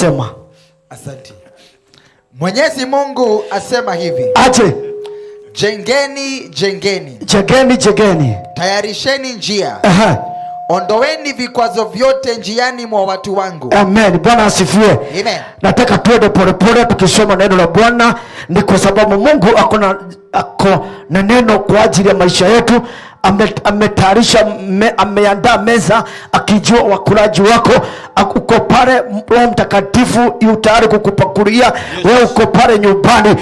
Sema. Asante. Mwenyezi Mungu asema hivi: Aje? Jengeni, jengeni, Jengeni, jengeni. Tayarisheni njia, ondoeni vikwazo vyote njiani mwa watu wangu. Amen. Bwana asifiwe. Amen. Nataka tuende polepole tukisoma neno la Bwana, ni kwa sababu Mungu ako na neno kwa ajili ya maisha yetu. Ametayarisha, ameandaa meza akijua wakulaji wako. Uko pale, Roho Mtakatifu yu tayari kukupakulia. Wewe uko pale nyumbani,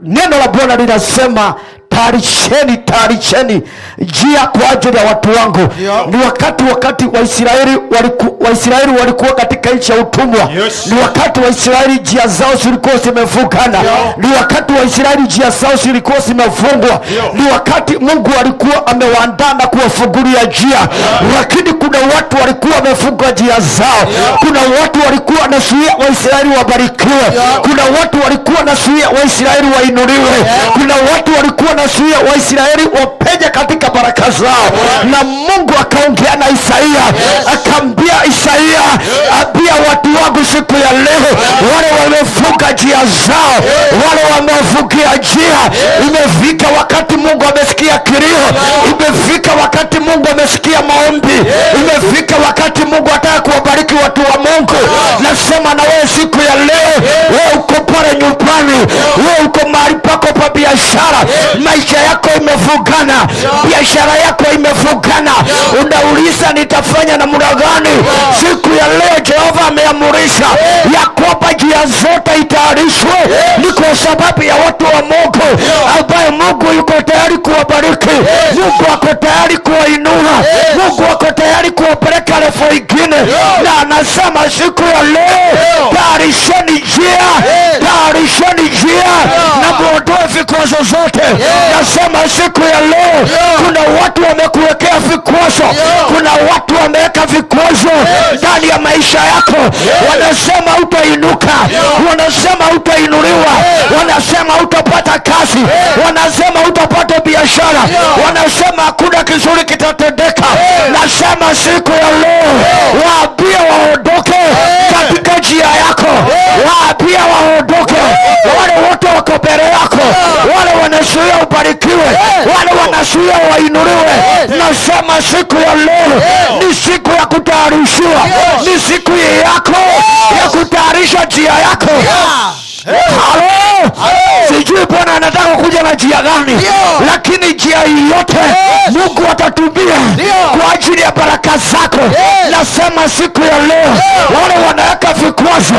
neno la Bwana linasema, "Tayarisheni, tayarisheni njia kwa ajili ya watu wangu." Ni wakati Waisraeli walikuwa katika nchi ya utumwa. Ni wakati Waisraeli njia zao zilikuwa zimefungana. Ni wakati Waisraeli njia zao zilikuwa zimefungwa. Ni wakati Mungu alikuwa amewaandaa na kuwafungulia njia, lakini kuna watu walikuwa wamefunga njia zao. Kuna watu walikuwa wanazuia Waisraeli wabarikiwe. Kuna watu walikuwa wanazuia Waisraeli wainuliwe. Kuna watu walikuwa wanazuia Waisraeli wapenye katika baraka zao, na Mungu akaongea na Isaia, akaambia Isaia, "Ambia watu wangu siku ya leo, wale wamefunga njia zao, wale wamefungia njia, imefika wakati Mungu amesikia kilio, imefika wakati Mungu amesikia maombi, imefika wakati Mungu ataka kuwabariki watu wa Mungu." Nasema na wewe siku ya leo, wewe uko pale nyumbani, wewe uko mahali pako pa biashara, maisha yako imefungana, biashara yako imefungana, unauliza, "Nitafanya namna gani?" Siku ya leo Jehova ameamurisha ya kwamba njia zote itayarishwe, ni kwa sababu ya watu wa Mungu ambaye Mungu yuko tayari kuwabariki, Mungu ako tayari kuwainua, Mungu ako tayari kuwapeleka level ingine, na anasema siku ya leo, "Tayarisheni njia, tayarisheni njia na muondoe vikwazo zote." Nasema siku ya leo, kuna watu wamekuwekea vikwazo, kuna watu wameweka vikwazo ndani ya maisha yako, wanasema utainuka, wanasema utainuliwa, wanasema utapata kazi, wanasema utapata biashara, wanasema hakuna kizuri kitatendeka. Nasema siku ya leo, waambie waondoke katika njia yako, waambie waondoke, wale wote wako mbele yako, wale wanazuia ubarikiwe, wale wanazuia wainuliwe. Nasema siku ya leo ni siku ya kutayarishiwa, ni siku yako ya kutayarisha njia yako. Halo, sijui Bwana anataka kuja na njia gani, lakini njia yote Mungu atatumia kwa ajili ya baraka zako. Nasema siku ya leo, wale wanaweka vikwazo,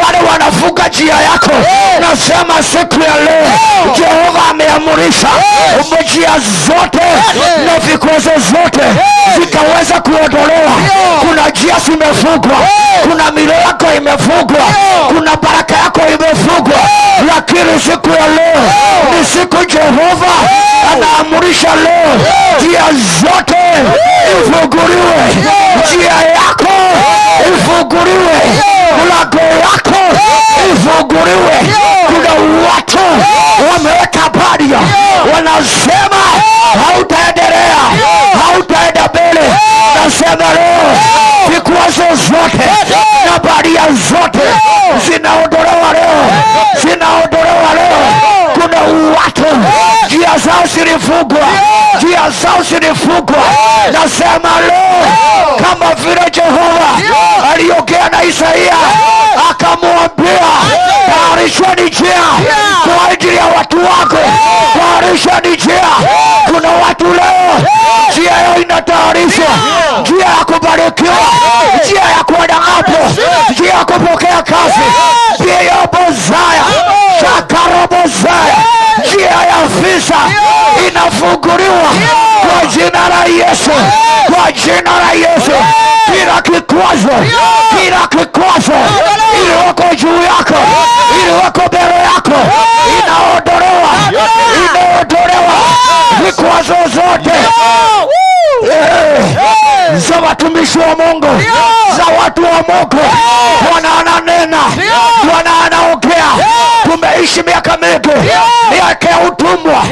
wale wanafunga njia yako, nasema siku ya leo Jehova ameamurisha njia zote na vikwazo zote zikaweza kuondolewa. Kuna njia zimefungwa, kuna milango imefungwa, kuna baraka yako imefungwa, lakini siku ya leo ni siku Jehova anaamurisha leo njia zote ifunguliwe, njia yako ifunguliwe, mlango yako ifunguliwe. Kuna watu wameweka barrier, wanasema hautaendelea, hautaenda mbele. Nasema leo vikwazo zote na barrier zote zinaondolewa leo, zinaondolewa leo. Kuna watu njia zao zilifungwa, njia zao zilifungwa. Nasema leo, kama vile Jehova aliongea na Isaia akamwambia, "Tayarisheni njia kwa ajili ya watu wako, tayarisheni njia." Kuna watu leo njia yao inatayarishwa, njia ya kubarikiwa, njia ya kwenda ng'ambo, njia ya kupokea kazi, njia ya bozaya shakarobozaya, njia ya visa inafunguliwa kwa jina la Yesu, kwa jina la Yesu. Kila kikwazo, kila kikwazo iliyoko juu yako, iliyoko mbele yako, inaondolewa, inaondolewa vikwazo zote za watumishi wa Mungu, za watu wa Mungu. Bwana ananena, Bwana anaongea. Tumeishi miaka mingi, miaka ya utumwa,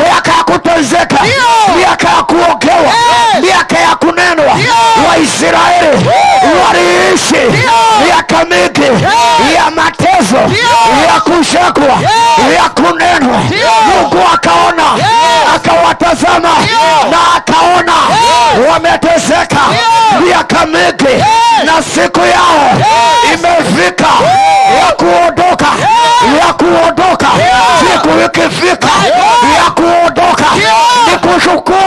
miaka ya kuteseka, miaka ya kuogewa, miaka ya kunenwa. Waisraeli waliishi miaka mingi. mingi ya mateso, ya kushakwa, ya kunenwa. Mungu akaona, akawatazama na akaona wameteseka miaka mingi, na siku yao imefika ya kuondoka, ya kuondoka. Siku ikifika ya kuondoka, ni kuchukua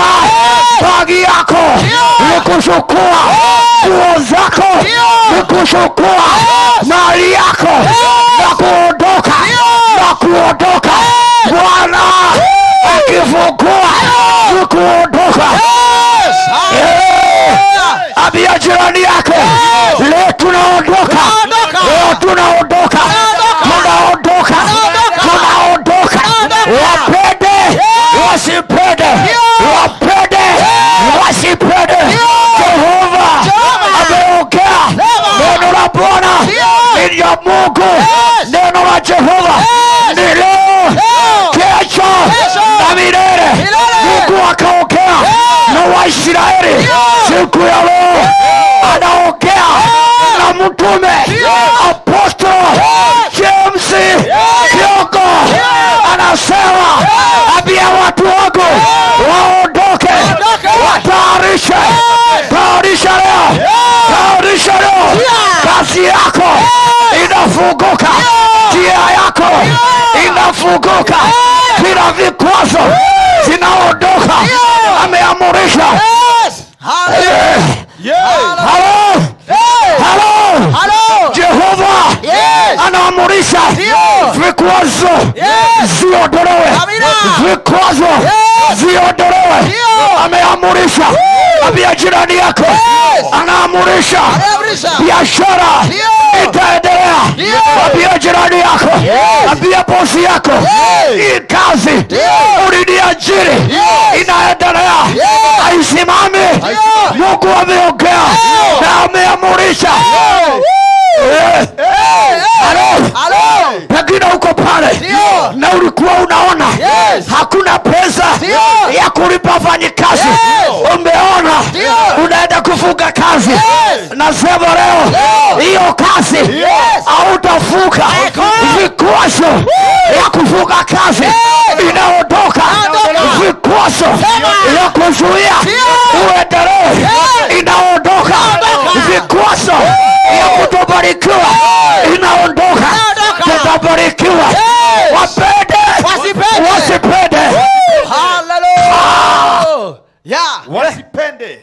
bagi yako, ni kuchukua nguo zako, ni kuchukua mali yako na kuondoka, na kuondoka. Bwana akifungua ni kuondoka. Ambia jirani yako, leo tunaondoka, leo tunaondoka, tunaondoka, tunaondoka. Wapende wasipende, wapende wasipende, Jehova ameongea. Neno la Bwana ni ya Mungu, neno la Jehova ni leo, kesho na milele. Mungu akaongea na Waisraeli siku ya leo, anaongea na mtume Apostle James Kioko, anasema ambia watu wangu waondoke, watayarishe, tayarisha leo, tayarisha leo. Kazi yako inafunguka, njia yako inafunguka, kila vikwazo zinaondoka. Ameamurisha. Halo, halo, Jehova anaamurisha vikwazo ziondolewe, vikwazo ziondolewe. Ameamurisha. Ambia jirani yako, anaamurisha biashara itaendelea. Ambia jirani yako, ambia bosi yako, hii kazi uliniajiri inaendelea, haisimami. Mungu ameongea na ameamurisha. Halo, pengine uko pale na ulikuwa unaona hakuna pesa ya kulipa wafanyikazi, umeona unaenda kufunga kazi. Nasema leo hiyo kazi hautafunga. Vikwazo ya kufunga kazi inaondoka, vikwazo ya kuzuia uendelee inaondoka, vikwazo ya kutobarikiwa inaondoka. Tutabarikiwa, wapende wasipende. Wasipende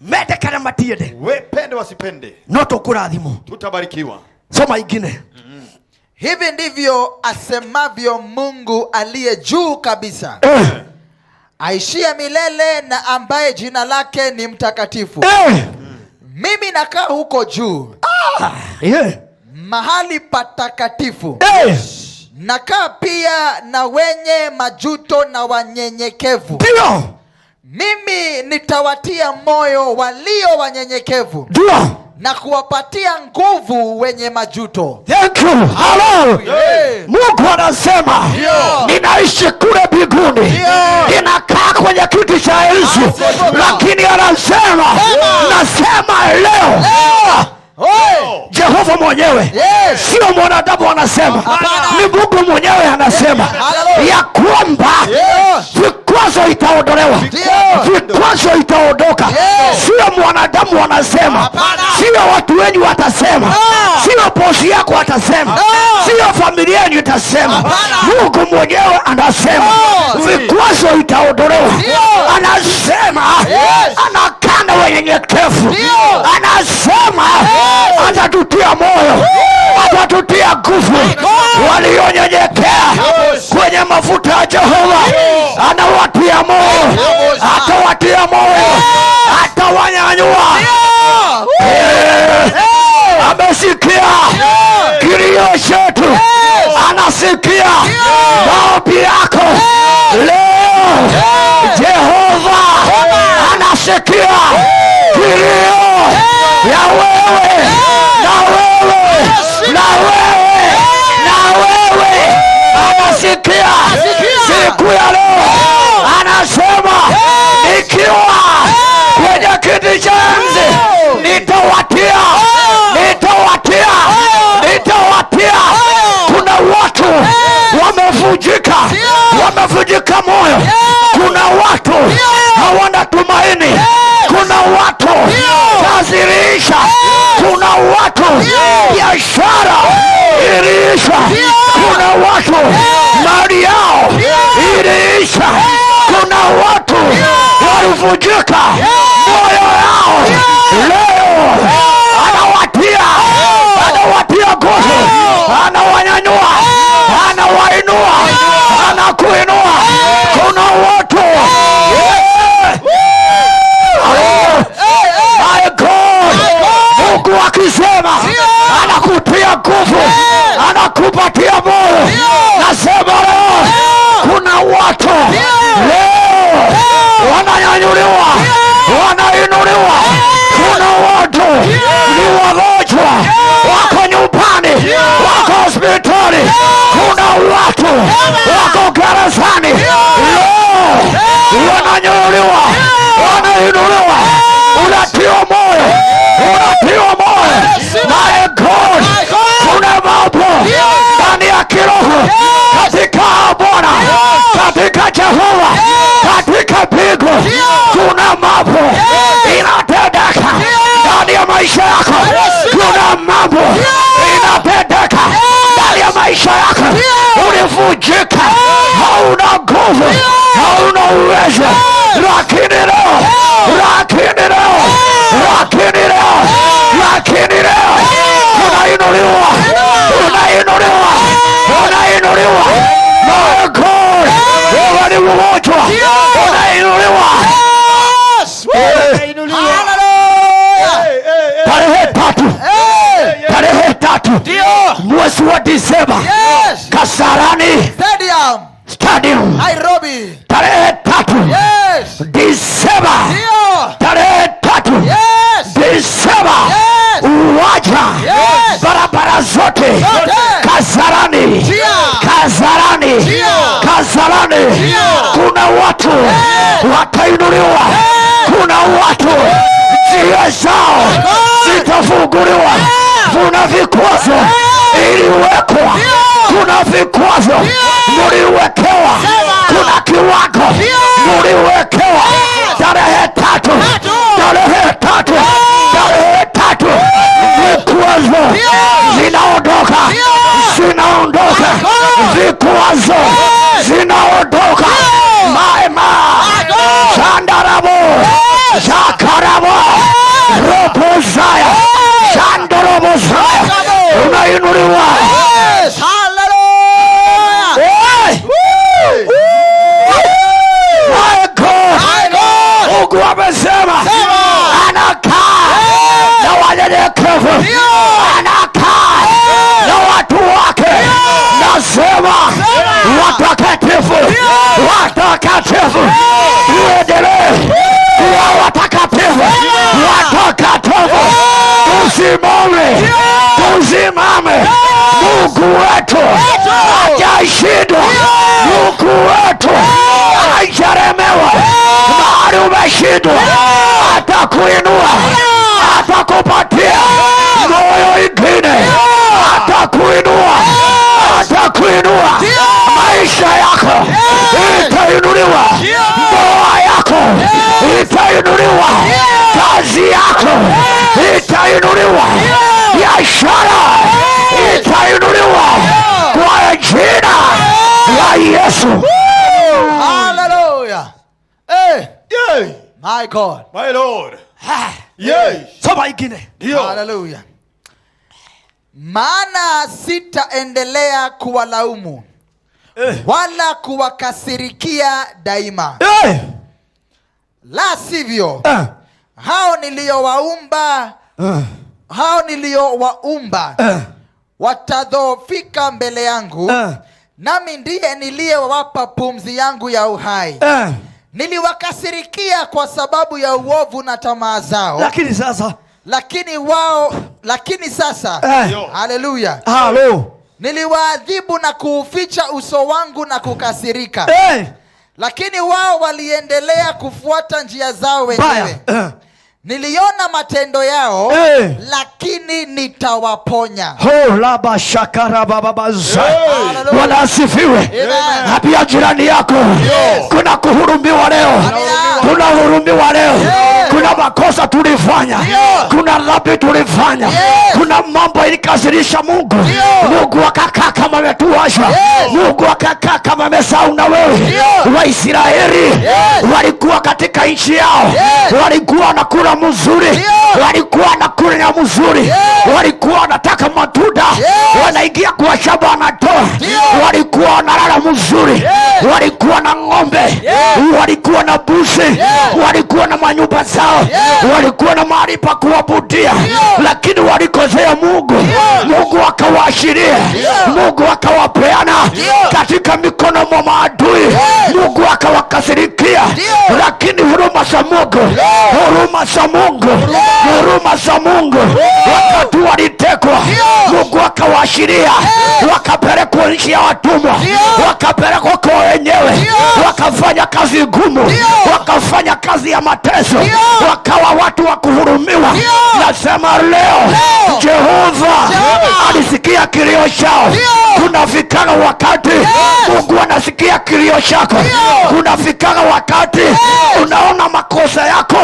mende kana matiende, wepende wasipende, no tukurathimwo. Tutabarikiwa. Soma ingine. Hivi ndivyo asemavyo Mungu aliye juu kabisa, aishie milele na ambaye jina lake ni mtakatifu. Mimi nakaa huko juu, mahali patakatifu. Nakaa pia na wenye majuto na wanyenyekevu. Mimi nitawatia moyo walio wanyenyekevu na kuwapatia nguvu wenye majuto. Thank you. Hello. Mungu anasema ninaishi kule mbinguni, ninakaa kwenye kiti cha enzi, lakini anasema nasema leo Jehova mwenyewe, sio mwanadamu anasema, ni Mungu mwenyewe anasema ya kwamba vikwazo itaondolewa, vikwazo itaondoka. Sio mwanadamu anasema, sio watu wenyu watasema, sio bosi yako atasema, sio familia yenu itasema. Mungu mwenyewe anasema vikwazo itaondolewa. Anasema anakaa na wanyenyekevu, anasema atatutia moyo, atatutia nguvu walionyenyekea kwenye mafuta ya Jehova. Anawatia moyo, atawatia moyo, atawanyanyua. Amesikia kilio chetu, anasikia maombi yako leo. Jehova anasikia kilio ya wewe na wewe na wewe na wewe, anasikia siku ya leo, anasema nikiwa kwenye kiti cha enzi nitawatia, nitawatia, watu biashara iliisha. Kuna watu mali yao iliisha. Kuna watu walivunjika moyo yao. Leo anawatia nguvu, anawanyanyua, anawainua, anakuinua. Kuna watu. Oh, my God. Mungu akisema anakutia nguvu, anakupatia moyo. Nasema leo kuna watu leo wananyanyuliwa, wanainuliwa. Kuna watu ni wagonjwa, wako nyumbani, wako hospitali. Kuna watu wako gerezani, leo wananyanyuliwa, wanainuliwa. Unatiwa moyo, unatiwa moyo. My God, kuna mambo ndani ya kiroho katika Bwana, katika Jehova, katika mbingu, kuna mambo inatendeka ndani ya maisha yako. Kuna mambo inatendeka ndani ya maisha yako. Ulivunjika, hauna nguvu, hauna uwezo, lakini leo, lakini leo, lakini leo, lakini leo unainuliwa, unainuliwa, unainuliwa. My God, wewe ni mgonjwa, unainuliwa. Hallelujah. Tarehe 3, tarehe 3 mwezi wa Disemba, Kasarani Stadium. Stadium, Nairobi. Tarehe 3 Disemba, tarehe 3 Disemba, uwanja, barabara zote Zote. Kasarani, Kasarani, Kasarani, kuna watu watainuliwa, kuna watu njia zao zitafunguliwa. Kuna vikwazo iliwekwa, kuna vikwazo muliwekewa, kuna kiwango muliwekewa. Tarehe 3, tarehe 3, tarehe 3, vikwazo zinaondoka, zinaondoka, vikwazo zinaondoka. Maema shandarabo shakarabo robozaya shandorobozaya, unainuliwa. Yes. Hallelujah. Hey! My God. My God. Mungu amesema anakaa na wanyenyekevu, anakaa na watu wake. Nasema watakatifu, watakatifu, tuendelee kuwa watakatifu, watakatifu, tusimame, tusimame. Mungu wetu hajashindwa, Mungu wetu hajaremewa. Mahali umeshindwa, atakuinua, atakupatia moyo ingine, atakuinua, atakuinua. Maisha yako itainuliwa, ndoa yako itainuliwa, kazi yako itainuliwa, biashara itainuliwa kwa jina la Yesu. Hallelujah. Hey, Yeah. my God. My Lord. Yeah. Soma ingine. Ndio. Hallelujah. Maana sitaendelea kuwalaumu wala kuwakasirikia daima, la sivyo hao niliyowaumba, hao niliyowaumba watadhoofika mbele yangu, nami ndiye niliyewapa pumzi yangu ya uhai. Niliwakasirikia kwa sababu ya uovu na tamaa zao, Lakini sasa lakini sasa, haleluya, Halo. Niliwaadhibu na kuuficha uso wangu na kukasirika, lakini wao waliendelea kufuata njia zao Baya. wenyewe. Niliona matendo yao, lakini nitawaponya. Ho laba shakara baba baza. Hallelujah. Bwana asifiwe. Amen. Ambia jirani yako, kuna kuhurumiwa leo. Amina. Tunahurumiwa leo. Yes. Kuna makosa tulifanya, kuna dhambi tulifanya, kuna mambo ilikasirisha Mungu. Mungu akakaa kama ametuacha, Mungu akakaa kama amesahau na wewe. Waisraeli walikuwa katika nchi yao, walikuwa wanakula mzuri, walikuwa wanakula nyama mzuri, walikuwa wanataka matunda, wanaingia kwa shamba wanatoa, walikuwa wanalala mzuri, walikuwa na ng'ombe, walikuwa na busi, walikuwa na manyumba zao, walikuwa na mahali pa kuabudia, lakini walikosea Mungu. Mungu akawaashiria, Mungu akawapeana katika mikono mwa maadui, Mungu akawakasirikia. Lakini huruma za Mungu, huruma za Mungu, huruma za Mungu, wakati walitekwa, Mungu akawaashiria, wakapelekwa nchi ya watumwa, wakapelekwa kwa wenyewe, wakafanya kazi ngumu, wakafanya kazi ya mateso, wakawa watu wa kuhurumiwa. Nasema leo Jehova alisikia kilio chao. Kunafikanga wakati Mungu anasikia kilio chako. Kunafikanga wakati unaona makosa yako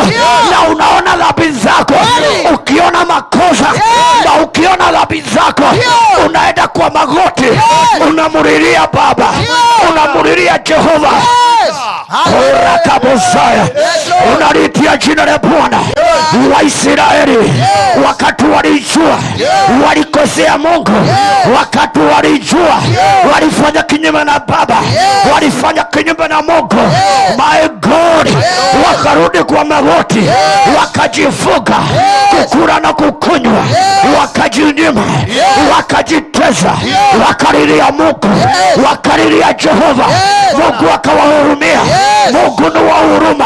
na unaona dhambi zako. Ukiona makosa na ukiona dhambi zako, unaenda kwa magoti, unamulilia Baba, unamulilia Jehova. Orakabosaya, unalitia jina la Bwana. Waisraeli wakati walijua walikosea Mungu, wakati walijua walifanya kinyume na Baba, walifanya kinyume na Mungu, my God, wakarudi kwa magoti, wakajifunga kukula na kukunywa, wakajinyima, wakajiteza, wakalilia Mungu, wakalilia Jehova. Mungu akawahurumia. Mungu ni wa huruma,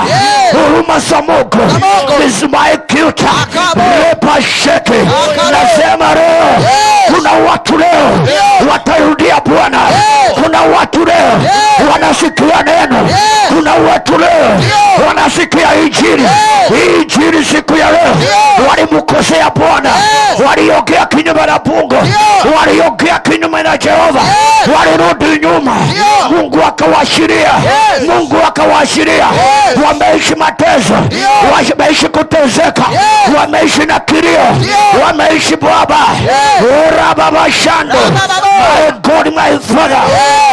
huruma za Mungu is my cute repa sheke. Nasema leo kuna watu leo watarudia Bwana, kuna watu leo wanasikia neno, kuna watu leo wanasikia injili. Hii injili siku ya leo walimkosea Bwana, waliongea kinyume na Mungu, waliongea kinyume na Jehova, walirudi nyuma. Mungu akawaashiria, Mungu akawaashiria. Wameishi mateso, wameishi kutezeka, wameishi na kilio, wameishi Baba ora baba shando. My God, my Father,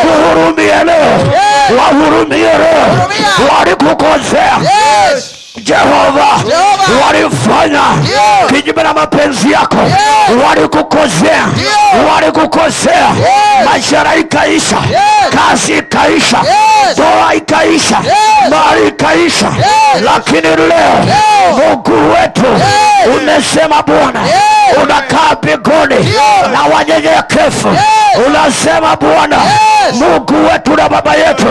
wahurumie leo, wahurumie leo, walikukosea Jehova, walifanya kinyume na mapenzi yako, walikukosea, walikukosea, maisha ikaisha, kazi ikaisha, ndoa ikaisha, mali ikaisha. Lakini leo Mungu wetu umesema Bwana, unakaa mbinguni na wanyenyekevu. Unasema Bwana Mungu wetu na Baba yetu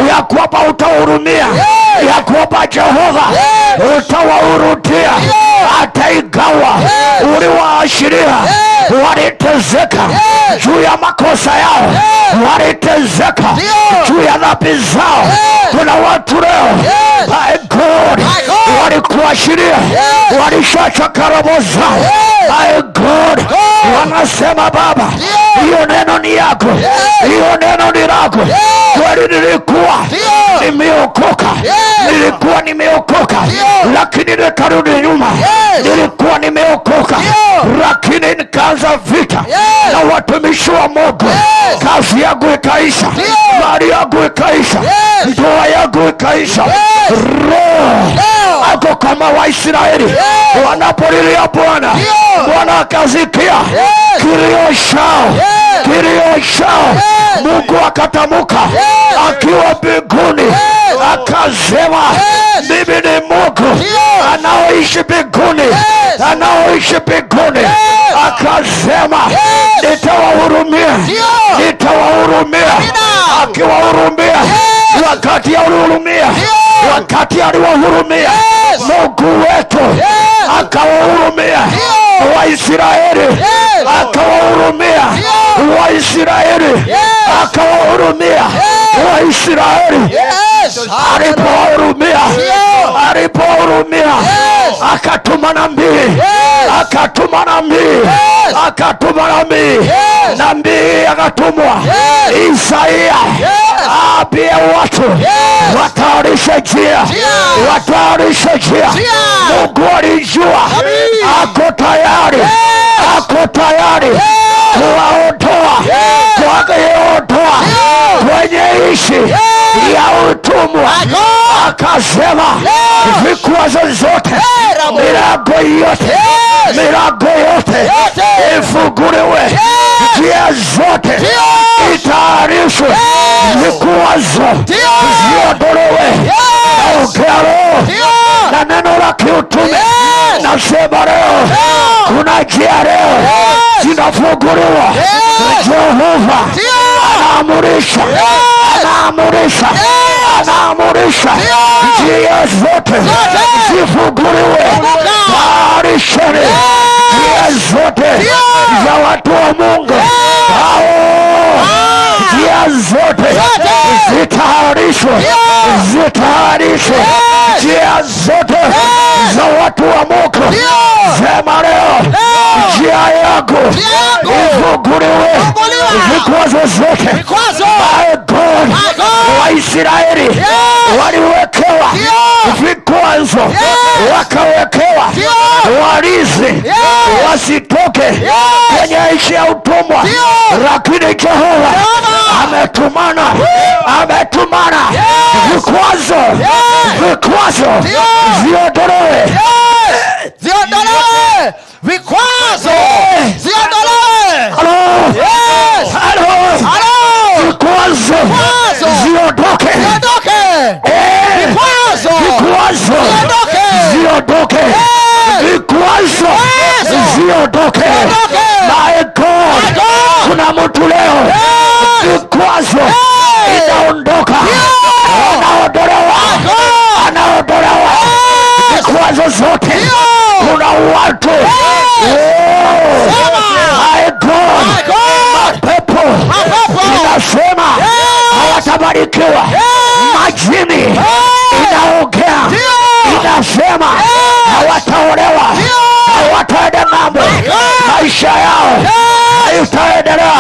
ya kwamba utahurumia, ya kwamba Jehova utawahurudia, hata ingawa uliwaashiria walitezeka juu ya makosa yao, walitezeka juu ya dhambi zao. Kuna watu leo, my God, walikuashiria, walishacha karamu zao. My God, wanasema Baba, hiyo neno ni yako, hiyo neno ni lako. Kweli nilikuwa nimeokoka, nilikuwa nimeokoka, lakini nikarudi nyuma. Nilikuwa nimeokoka, lakini nikaanza vita na watumishi wa Mungu. Kazi yangu ikaisha, mali yangu ikaisha, ndoa yangu ikaisha. Roho ako kama Waisraeli wanapolilia Bwana, Bwana akasikia kilio chao, kilio chao. Mungu akatamuka akiwa mbinguni, akasema mimi ni Mungu anaoishi mbinguni, anaoishi mbinguni. Akasema nitawahurumia, nitawahurumia. Akiwahurumia, wakati alihurumia, wakati aliwahurumia, Mungu wetu akawahurumia Waisraeli, akawahurumia Waisraeli, akawahurumia Waisraeli. Alipowahurumia, alipowahurumia, akatuma nabii, akatuma nabii, Akatuma nabii. Nabii akatumwa Isaia aambie watu watayarishe njia, watayarishe njia. Mungu alijua ako tayari, ako tayari kuwaondoa, kuwaondoa kwenye nchi ya utumwa. Akasema vikwazo zote, milango yote, milango yote ifunguliwe, njia zote itayarishwe, vikwazo viondolewe. Naongea leo na neno la kiutume, nasema leo kuna njia leo zinafunguliwa. Jehova anaamurisha, anaamurisha, anaamurisha njia zote zifunguliwe. Tayarisheni njia zote za watu wa Mungu, hao njia zote zitayarishwe, zitayarishwe njia zote za watu wa Mungu. Sema leo njia yako ifunguliwe, vikwazo zote. My God, Waisraeli waliwekewa vikwazo, wakawekewa walinzi wasitoke kwenye nchi ya utumwa, lakini Jehova ametumana, ametumana vikwazo, vikwazo viondolewe, ziondolewe vikwazo, ziondolewe. Halo, halo, Halo. Vikwazo ziondoke, Ziondoke. Vikwazo vikwazo ziondoke. Ziondoke, vikwazo ziondoke. My God, kuna mtu leo vikwazo inaondoka, anaondolewa, anaondolewa vikwazo zote. Kuna watu, oh, my God, mapepo inasema hawatabarikiwa, majini inaongea inasema hawataolewa, hawataenda ng'ambo, maisha yao haitaendelea.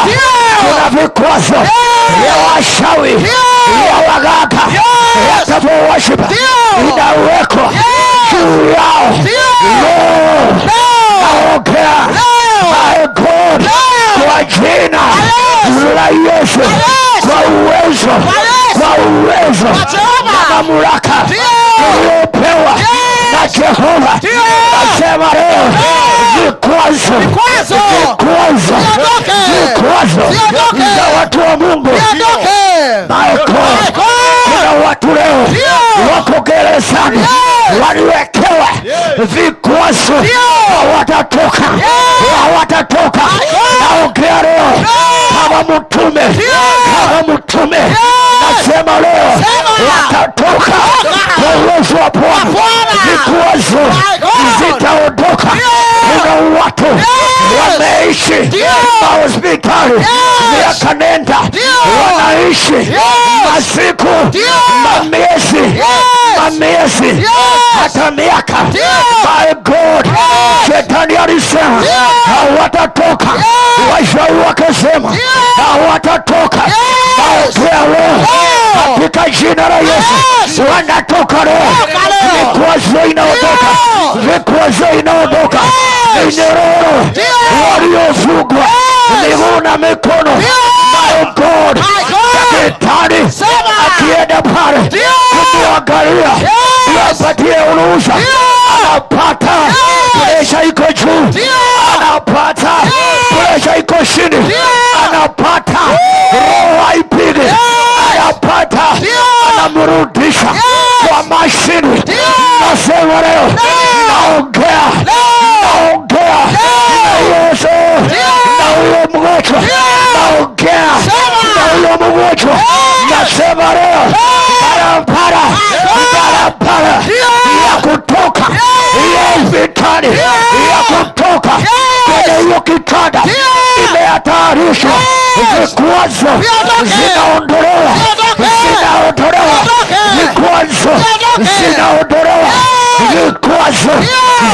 Kuna vikwazo ya washawi, ya waganga, ya devil worship inawekwa juu yao. Leo naongea, my God, kwa jina la Yesu, kwa uwezo, kwa uwezo na mamlaka iliyopewa na Jehova, nasema leo vikwazo, vikwazo, vikwazo za watu wa Mungu. My God, kuna watu leo wako gerezani, waliwekewa vikwazo, hawatatoka, hawatatoka. Naongea leo kama mtume, kama mtume, nasema leo watatoka kwa uwezo wa Bwana, vikwazo zitaondoka. Kuna watu wameishi mahospitali miaka nenda, wanaishi masiku, mamiezi, mamiezi, hata miaka. My God, shetani alisema hawatatoka, washauri wakasema hawatatoka. Naongea leo katika jina la Yesu, wanatoka leo. Vikwazo inaondoka, vikwazo inaondoka, minyororo waliofungwa miguu na mikono. My God, daktari akienda pale kumwangalia, apatie ruhusa, anapata presha iko juu, anapata presha iko chini, anapata roho haipigi, anapata anamrudisha kwa mashini. Nasema leo, naongea, naongea na Yesu na huyo mgonjwa, naongea na huyo mgonjwa, nasema leo barabara, barabara ya kutoka ya hospitali, ya kutoka kwenye hiyo kitanda imetayarishwa, vikwazo zinaondolewa, zinaondolewa, vikwazo zinaondolewa, vikwazo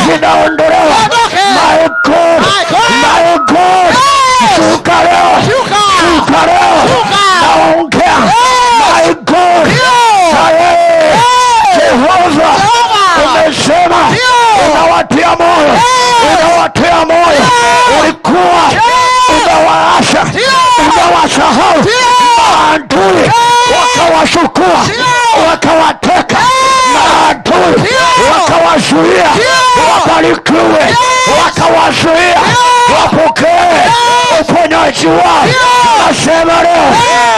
zinaondolewa. My God, my God, Nimesahau maadui wakawachukua, wakawateka, maadui wakawazuia wabarikiwe, wakawazuia wapokee uponyaji wao. Nasema leo,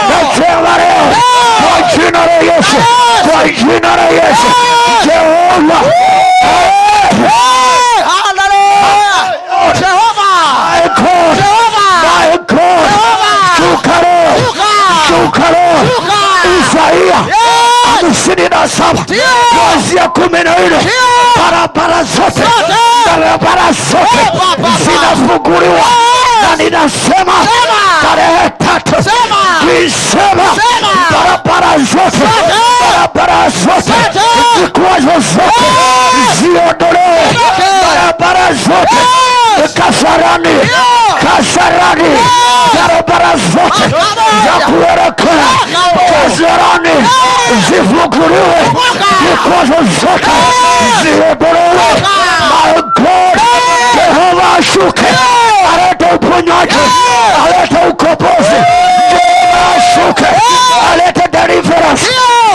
nasema leo kwa jina la Yesu, kwa jina la Yesu, Jehova. Hallelujah. Jehovah. My God, Jehovah. my God, shuka leo, shuka leo. Isaia 57 kuanzia 14, barabara zote, barabara zote zinafunguliwa, na ninasema tarehe 3 Disemba, barabara zote, barabara zote, vikwazo zote ziondolewe, barabara zote Kasarani, Kasarani, barabara zote za kuelekea Kasarani zifunguliwe, vikwazo zote ziondolewe. My God, Jehova ashuke, alete uponyaji, alete ukombozi. Jehova ashuke, alete deliverance.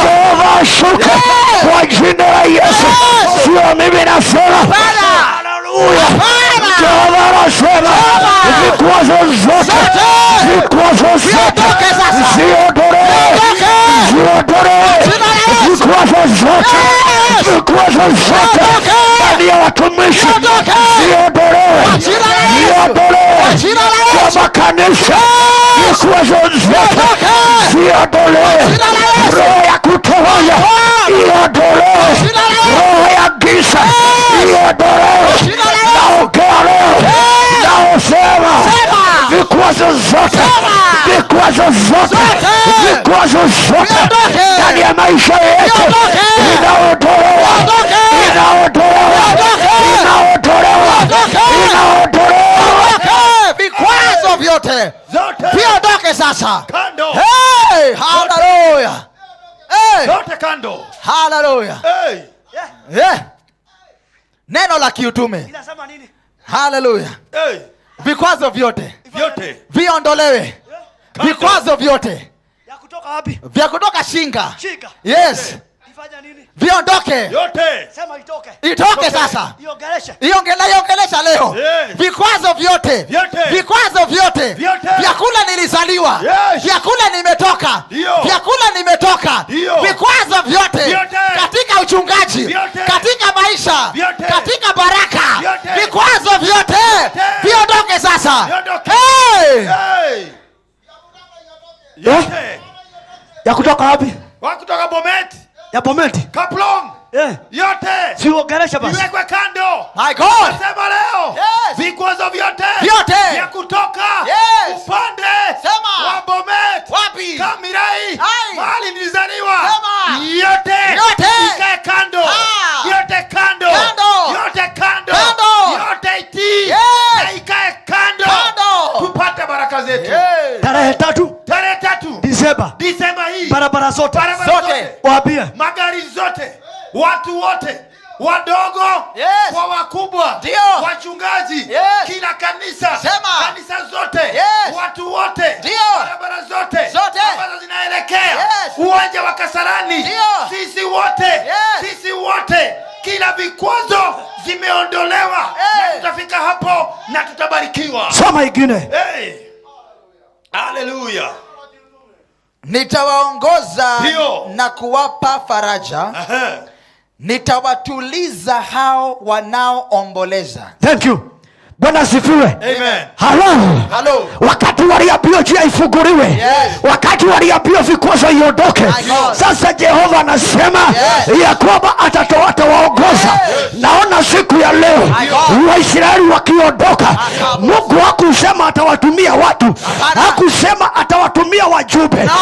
Jehova ashuke kwa jina la Yesu. Sio mimi nasema. Haleluya. Jehova anasema vikwazo zote, vikwazo zote ziondolewe, ziondolewe, vikwazo zote, vikwazo zote ndani ya watumishi ziondolewe, ziondolewe kwa makanisa, vikwazo zote ziondolewe, roho ya kutawanya iondolewe, roho ya giza iondolewe. Naongea leo, naosema vikwazo zote, vikwazo zote, vikwazo zote ndani ya maisha yetu inaondolewa, inaondolewa, inaondolewa, inaondolewa. Vikwazo vyote Zote viondoke sasa. Kando. Hey, hallelujah. Hey, Zote kando. hallelujah. Hey. Yeah. Neno la kiutume. Inasema nini? Hallelujah. Hey. Vikwazo vyote Vyote viondolewe. Vikwazo vyote Ya kutoka wapi? vya kutoka Shinga. Shinga. Yes. Ifanya nini? Viondoke. Yote. Sema itoke. Itoke sasa. Iongeleshe. Iongelesha leo. Yes. Vikwazo vyote. Vyote. Vikwazo vyote. Vyote. Vyakula nilizaliwa. Yes. Vyakula nimetoka. Ndio. Vyakula nimetoka. Ndio. Vikwazo vyote. Vyote. Katika uchungaji. Vyote. Katika maisha. Vyote. Katika baraka. Vyote. Vikwazo vyote. Viondoke sasa. Viondoke. Hey! Hey. Yote. Ya kutoka wapi? Wa kutoka Bomet, Ya Bomet. Kaplong. Yote. Si uongeleshe basi. Iwekwe kando. My God. Nasema leo. Yes. Vikwazo vyote. Vyote. Vya kutoka. Yes. Upande. Sema. Wa Bomet. Wapi? Kamirai. Ai. Mahali nilizaliwa. Sema. Yote. Yote. Ikae kando. Ah. Yote kando. Kando. Yote kando. Kando. Yote itii. Yes. Na ikae kando. Kando. Tupate baraka zetu. Tarehe 3 Tarehe 3 Disemba. Disemba hii. Barabara zote. Barabara Zote. zote. Waambie. Magari zote, watu wote, wadogo Yes. kwa wakubwa, Ndio. wachungaji, Yes. kila kanisa, Sema. kanisa zote, Yes. watu wote, Ndio. barabara zote, Zote. ambazo zinaelekea Yes. uwanja wa Kasarani, Ndio. sisi wote, Yes. sisi wote, kila vikwazo zimeondolewa. Hey. Na tutafika hapo na tutabarikiwa. Soma ingine. Hey. Hallelujah. Nitawaongoza Ndio. na kuwapa faraja. Aha. Nitawatuliza hao wanaoomboleza. Thank you. Bwana asifiwe. Amen. Hello. Hello. Wakati waliambiwa njia ifunguliwe. Yes. Wakati waliambiwa vikwazo iondoke. My God. Sasa Jehova anasema Yes. ya kwamba atawaongoza. Yes. Naona siku ya leo My God. Waisraeli wakiondoka, God. Mungu hakusema atawatumia watu. Hapana. Hakusema atawatumia wajumbe. No.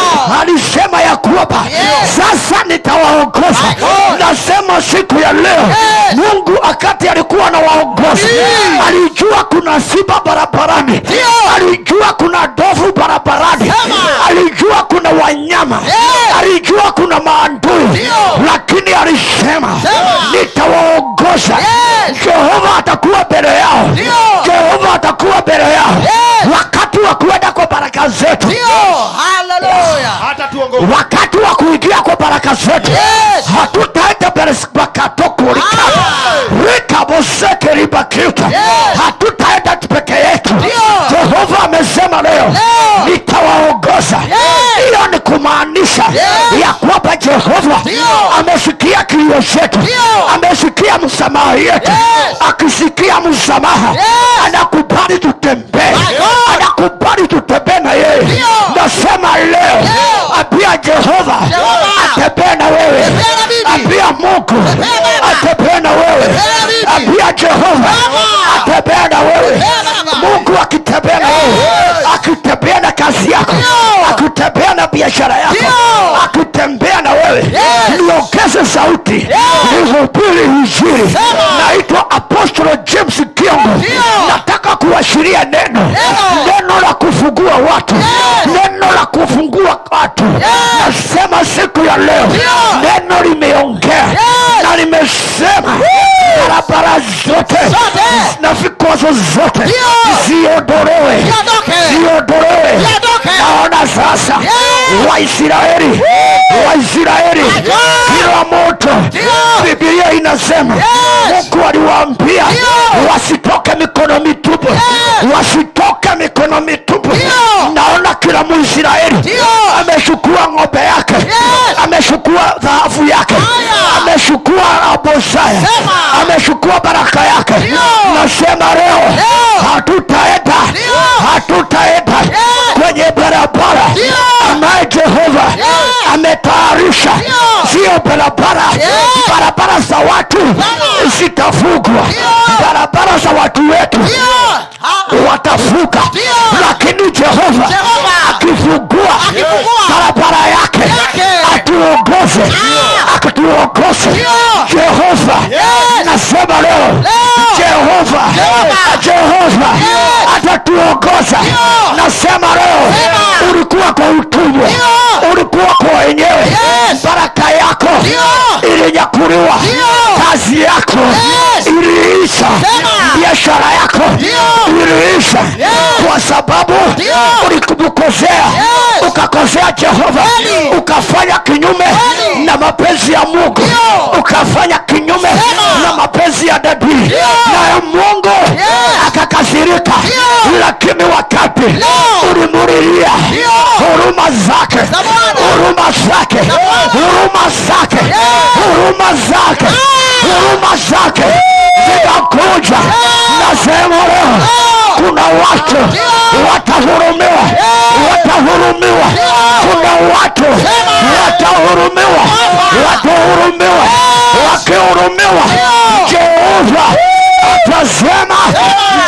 Alisema ya kwamba Yes. sasa nitawaongoza. My God. Nasema siku ya leo Yes. Mungu akati alikuwa anawaongoza, Yes. alijua kuna simba barabarani, Ndio. alijua kuna ndovu barabarani, Sema. alijua kuna wanyama, Yes. alijua kuna maadui, Ndio. lakini alisema Sema. nitawaongoza. Yes. Jehova atakuwa mbele yao. Ndio. Jehova atakuwa mbele yao. Yes. Wakati wa kuenda kwa baraka zetu, Ndio. baraka zetu. Yes. Hatutaenda bakatokurika rikabosekeribakita. Yes. Hatutaenda peke yetu. Ndio. Jehova amesema leo, Leo. nitawaongoza. Yes. Hiyo ni kumaanisha Yes. ya kwamba Jehova Ndio. amesikia kilio chetu, Ndio. amesikia msamaha yetu. Yes. Akisikia msamaha, Yes. anakubali tutembee, My God. anakubali tutembee na yeye. Ndio. Nasema leo, Leo. ambia Jehova Jehova. atembee na wewe, Tembea na mimi. ambia Mungu Tembea baba. atembee na wewe, Tembea na mimi. ambia Jehova Baba. atembee na wewe. Tembea baba. Mungu akitembea na wewe, Yes. akitembea na kazi yako, Ndio. akitembea na biashara yako, Ndio. akitembea na wewe, Yes. niongeze sauti, nihubiri Injili. Sema. Naitwa Apostle James Kiongo, Ndio. nataka kuashiria neno, Neno. neno la kufungua watu, Yes. neno la kufungua watu. Nasema siku ya leo, Ndio. neno limeongea Yes. na limesema barabara zote Zote. na vikwazo zote Ndio. ziondolewe, Ziondoke. ziondolewe. Ziondoke. Naona sasa Yes. Waisraeli, Waisraeli God. kila moto, Ndio. Biblia inasema Yes. Mungu aliwaambia Ndio. wasitoke mikono mitupu, Yes. wasitoke mikono mitupu. Ndio. Naona kila Mwisraeli Ndio. amechukua ng'ombe yake, Yes. amechukua dhahabu yake, Haya. amechukua abosaya, Sema. amechukua baraka yake. Ndio. Nasema leo Leo. hatutaenda, Ndio. hatutaenda Yes. kwenye barabara Ndio. ambaye Jehova Yes. ametayarisha, Ndio. sio barabara. Yes. Barabara za watu zitafungwa, Ndio. barabara za watu wetu Ndio. watafuka, Ndio. lakini Jehova Jehova. akifungua Akifungua. barabara yake Yake. atuongoze, akatuongoze Ndio. Jehova. Yes. Nasema leo Leo. Jehova, Jehova. Jehova Yes. atatuongoza. Ndio. Nasema leo Sema. ulikuwa kwa utumwa, Ndio. ulikuwa kwa wenyewe, Yes. baraka yako Ndio. ilinyakuliwa, Ndio. kazi yako Yes. iliisha, Sema. biashara yako Ndio. iliisha, Yes. kwa sababu Ndio. ulikumkosea, Yes. ukakosea Jehova, Kweli. ukafanya kinyume Kweli. na mapenzi ya Mungu, Ndio. ukafanya kinyume Sema. na mapenzi ya dadii, naye Mungu Yes. akakasirika. Ndio. Lakini wakati Leo. ulimulilia Ndio. huruma zake, Za Bwana. huruma zake, Bwana. huruma zake, huruma zake, huruma zake zikakuja. Nasema leo kuna watu watahurumiwa, watahurumiwa. Kuna watu watahurumiwa, watahurumiwa. Wakihurumiwa, Jehova atasema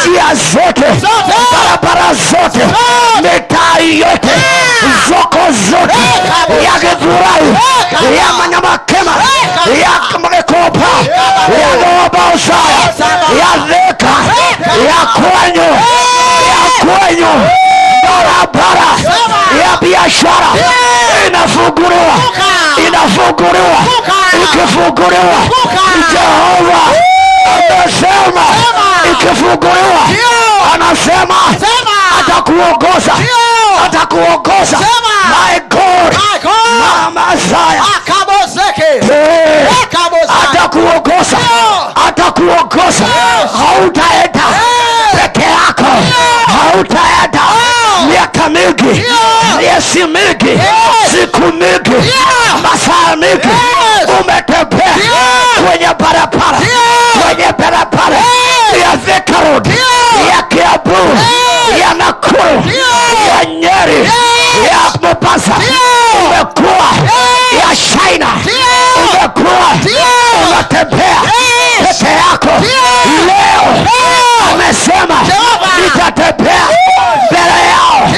njia zote, barabara zote, mitaa yote, soko zote, ya Githurai, ya Manyamakema, ya Mgekopa, ya Gobosaya, ya Thika, ya kwenyu, ya kwenyu, barabara ya biashara inafunguliwa, inafunguliwa. Ikifunguliwa, Jehova amesema, ikifunguliwa, anasema atakuongoza, atakuongoza. My God, My God. Mama Zaya, Akabozeke. Hey. Akabozeke. Atakuongoza, atakuongoza. Hautaenda peke yako, hautaenda miaka mingi, miezi mingi, siku mingi, masaa mingi umetembea kwenye barabara, kwenye barabara ya Thika Road, ya Kiambu, ya Nakuru, ya Nyeri, ya Mombasa, umekuwa ya China, umekuwa unatembea peke yako. Leo amesema nitatembea mbele yao,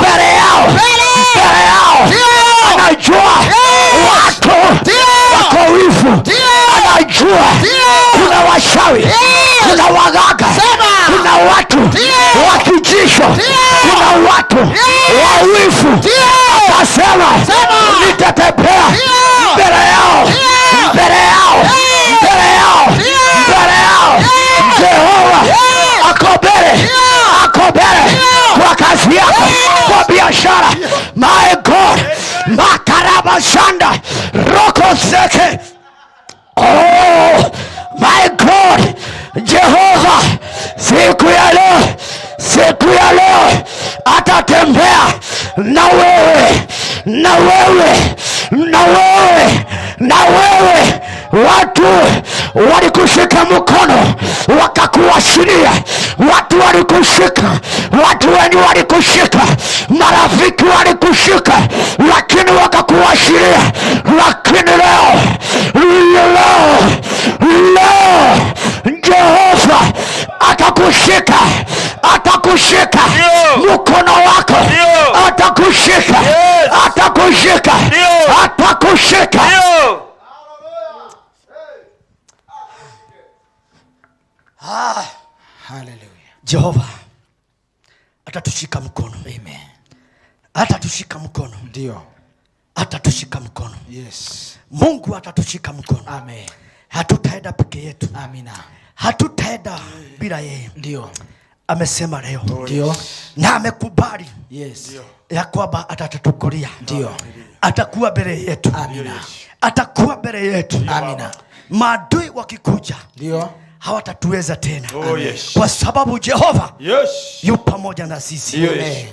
mbele yao, mbele yao. Anajua watu wako wivu, anajua kuna washawi, kuna waganga, kuna watu wa kijisho, kuna watu wa wivu. Akasema nitatembea mbele yao, mbele yao, mbele yao, mbele yao. Jehova ako mbele, ako mbele kwa kazi yako, kwa biashara. My God, makarabashanda. Roseke. Oh my God, Jehova, siku ya leo, siku ya leo atatembea na wewe, na wewe, na wewe, na wewe. Watu walikushika mkono wakakuashiria, watu walikushika, watu wenyu walikushika, marafiki walikushika, lakini wakakuashiria. Lakini leo, leo, leo Jehova atakushika, atakushika mkono wako, atakushika, atakushika, atakushika. Hallelujah. Jehova atatushika mkono. Amen. Atatushika mkono. Ndio. Atatushika mkono. Yes. Mungu atatushika mkono. Amen. Hatutaenda peke yetu. Amina. Hatutaenda bila yeye. Ndio. Amesema leo. Ndio. Na amekubali. Yes. Ya kwamba atatutukulia. Ndio. Atakuwa mbele yetu. Amina. Atakuwa mbele yetu. Amina. Maadui wakikuja, Ndio. hawatatuweza tena. Oh, yes. Kwa sababu Jehova Yes. yu pamoja na sisi. Yes.